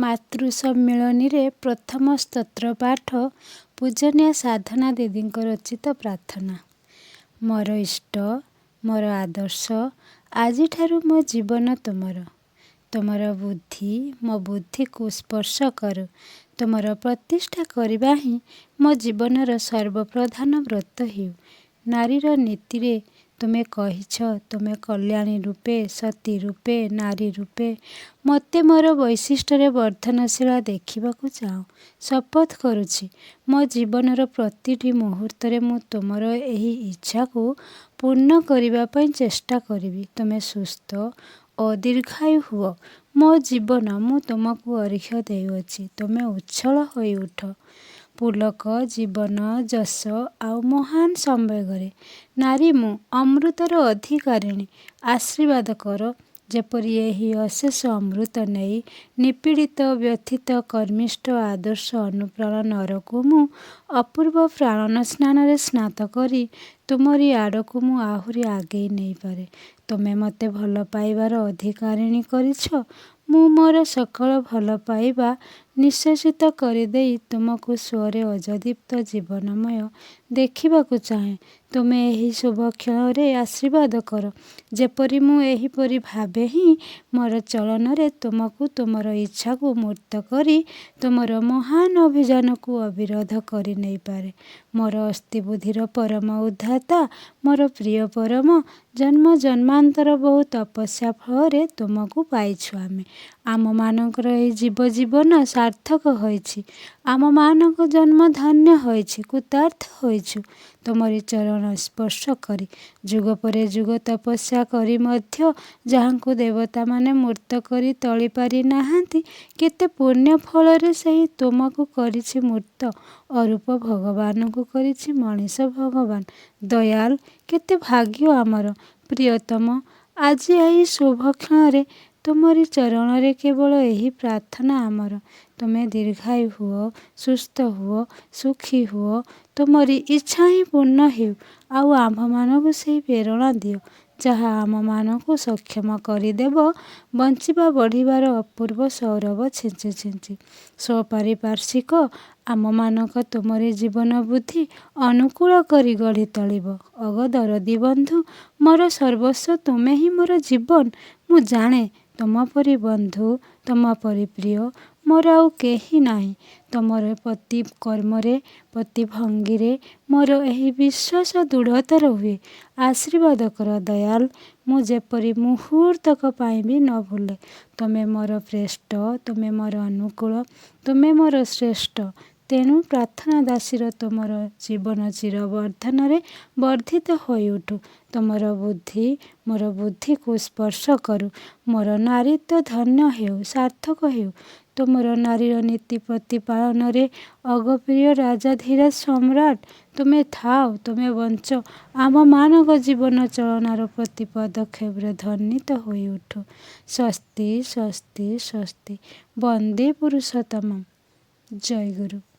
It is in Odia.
ମାତୃ ସମ୍ମିଳନୀରେ ପ୍ରଥମ ସ୍ତୋତ୍ର ପାଠ ପୂଜନୀୟା ସାଧନା ଦିଦିଙ୍କ ରଚିତ ପ୍ରାର୍ଥନା। ମୋର ଇଷ୍ଟ, ମୋର ଆଦର୍ଶ, ଆଜିଠାରୁ ମୋ ଜୀବନ ତୁମର। ତୁମର ବୁଦ୍ଧି ମୋ ବୁଦ୍ଧିକୁ ସ୍ପର୍ଶ କରୁ। ତୁମର ପ୍ରତିଷ୍ଠା କରିବା ହିଁ ମୋ ଜୀବନର ସର୍ବପ୍ରଧାନ ବ୍ରତ ହେଉ। ନାରୀର ନୀତିରେ ତୁମେ କହିଛ, ତୁମେ କଲ୍ୟାଣୀ ରୂପେ, ସତୀ ରୂପେ, ନାରୀ ରୂପେ ମୋତେ ମୋର ବୈଶିଷ୍ଟ୍ୟରେ ବର୍ଦ୍ଧନଶୀଳା ଦେଖିବାକୁ ଚାହଁ। ଶପଥ କରୁଛି, ମୋ ଜୀବନର ପ୍ରତିଟି ମୁହୂର୍ତ୍ତରେ ମୁଁ ତୁମର ଏହି ଇଚ୍ଛାକୁ ପୂର୍ଣ୍ଣ କରିବା ପାଇଁ ଚେଷ୍ଟା କରିବି। ତୁମେ ସୁସ୍ଥ ଓ ଦୀର୍ଘାୟୁ ହୁଅ। ମୋ ଜୀବନ ମୁଁ ତୁମକୁ ଅର୍ଘ୍ୟ ଦେଉଅଛି। ତୁମେ ଉଚ୍ଛଳ ହୋଇଉଠ ପୁଲକ, ଜୀବନ, ଯଶ ଆଉ ମହାନ ସମ୍ବେଗରେ। ନାରୀ ମୁଁ, ଅମୃତର ଅଧିକାରିଣୀ। ଆଶୀର୍ବାଦ କର, ଯେପରି ଏହି ଅଶେଷ ଅମୃତ ନେଇ ନିପୀଡ଼ିତ, ବ୍ୟଥିତ, କର୍ମିଷ୍ଠ, ଆଦର୍ଶ ଅନୁପ୍ରାଣ ନରକୁ ମୁଁ ଅପୂର୍ବ ପ୍ରାଣନ ସ୍ନାନରେ ସ୍ନାତ କରି ତୁମରି ଆଡ଼କୁ ମୁଁ ଆହୁରି ଆଗେଇ ନେଇପାରେ। ତୁମେ ମୋତେ ଭଲ ପାଇବାର ଅଧିକାରିଣୀ କରିଛ। ମୁଁ ମୋର ସକଳ ଭଲ ପାଇବା ନିଃଶେଷିତ କରିଦେଇ ତୁମକୁ ସ୍ୱରେ ଅଜଦୀପ୍ତ ଜୀବନମୟ ଦେଖିବାକୁ ଚାହେଁ। ତୁମେ ଏହି ଶୁଭକ୍ଷଣରେ ଆଶୀର୍ବାଦ କର, ଯେପରି ମୁଁ ଏହିପରି ଭାବେ ହିଁ ମୋର ଚଳନରେ ତୁମକୁ, ତୁମର ଇଚ୍ଛାକୁ ମୂର୍ତ୍ତ କରି ତୁମର ମହାନ ଅଭିଯାନକୁ ଅବିରୋଧ କରି ନେଇପାରେ। ମୋର ଅସ୍ଥିବୁଦ୍ଧିର ପରମ ଉଦ୍ଧାତା, ମୋର ପ୍ରିୟ ପରମ, ଜନ୍ମ ଜନ୍ମାନ୍ତର ବହୁ ତପସ୍ୟା ଫଳରେ ତୁମକୁ ପାଇଛୁ ଆମେ। ଆମମାନଙ୍କର ଏହି ଜୀବ ଜୀବନ ସାର୍ଥକ ହୋଇଛି। ଆମମାନଙ୍କ ଜନ୍ମ ଧନ୍ୟ ହୋଇଛି, କୃତାର୍ଥ ହୋଇଛୁ ତୁମରି ଚରଣ ସ୍ପର୍ଶ କରି। ଯୁଗ ପରେ ଯୁଗ ତପସ୍ୟା କରି ମଧ୍ୟ ଯାହାଙ୍କୁ ଦେବତାମାନେ ମୂର୍ତ୍ତ କରି ତଳି ପାରି ନାହାନ୍ତି, କେତେ ପୁଣ୍ୟ ଫଳରେ ସେହି ତୁମକୁ କରିଛି ମୂର୍ତ୍ତ। ଅରୂପ ଭଗବାନଙ୍କୁ କରିଛି ମଣିଷ ଭଗବାନ। ଦୟାଲ, କେତେ ଭାଗ୍ୟ ଆମର। ପ୍ରିୟତମ, ଆଜି ଏହି ଶୁଭକ୍ଷଣରେ ତୁମରି ଚରଣରେ କେବଳ ଏହି ପ୍ରାର୍ଥନା ଆମର। ତୁମେ ଦୀର୍ଘାୟୁ ହୁଅ, ସୁସ୍ଥ ହୁଅ, ସୁଖୀ ହୁଅ, ତୁମରି ଇଚ୍ଛା ହିଁ ପୂର୍ଣ୍ଣ ହେଉ। ଆଉ ଆମ୍ଭମାନଙ୍କୁ ସେହି ପ୍ରେରଣା ଦିଅ, ଯାହା ଆମମାନଙ୍କୁ ସକ୍ଷମ କରିଦେବ ବଞ୍ଚିବା ବଢ଼ିବାର ଅପୂର୍ବ ସୌରଭ ଛିଞ୍ଚି ଛିଞ୍ଚି। ସ୍ୱପାରିପାର୍ଶ୍ୱିକ ଆମମାନଙ୍କ ତୁମରି ଜୀବନ ବୁଦ୍ଧି ଅନୁକୂଳ କରି ଗଢ଼ି ତୋଳିବ। ଅଗୋ ଦରଦୀ ବନ୍ଧୁ, ମୋର ସର୍ବସ୍ୱ ତୁମେ ହିଁ ମୋର ଜୀବନ। ମୁଁ ଜାଣେ, ତୁମ ପରି ବନ୍ଧୁ, ତୁମ ପରି ପ୍ରିୟ ମୋର ଆଉ କେହି ନାହିଁ। ତୁମର ପ୍ରତି କର୍ମରେ, ପ୍ରତି ଭଙ୍ଗୀରେ ମୋର ଏହି ବିଶ୍ୱାସ ଦୃଢ଼ତର ହୁଏ। ଆଶୀର୍ବାଦ କର ଦୟାଲ, ମୁଁ ଯେପରି ମୁହୂର୍ତ୍ତକ ପାଇଁ ବି ନ ଭୁଲେ। ତୁମେ ମୋର ପ୍ରେଷ୍ଟ, ତୁମେ ମୋର ଅନୁକୂଳ, ତୁମେ ମୋର ଶ୍ରେଷ୍ଠ। ତେଣୁ ପ୍ରାର୍ଥନା ଦାସୀର ତୁମର ଜୀବନ ଚିରବର୍ଦ୍ଧନରେ ବର୍ଦ୍ଧିତ ହୋଇଉଠୁ। ତୁମର ବୁଦ୍ଧି ମୋର ବୁଦ୍ଧିକୁ ସ୍ପର୍ଶ କରୁ। ମୋର ନାରୀତ୍ୱ ଧନ୍ୟ ହେଉ, ସାର୍ଥକ ହେଉ ତୁମର ନାରୀର ନୀତି ପ୍ରତିପାଳନରେ। ଅଗୋ ପ୍ରିୟ ରାଜାଧିରାଜ ସମ୍ରାଟ, ତୁମେ ଥାଅ, ତୁମେ ବଞ୍ଚ, ଆମମାନଙ୍କ ଜୀବନ ଚଳନାର ପ୍ରତି ପଦକ୍ଷେପରେ ଧ୍ୱନିତ ହୋଇଉଠୁ। ସ୍ୱସ୍ତି, ସ୍ୱସ୍ତି, ସ୍ୱସ୍ତି। ବନ୍ଦେ ପୁରୁଷୋତ୍ତମ। ଜୟ ଗୁରୁ।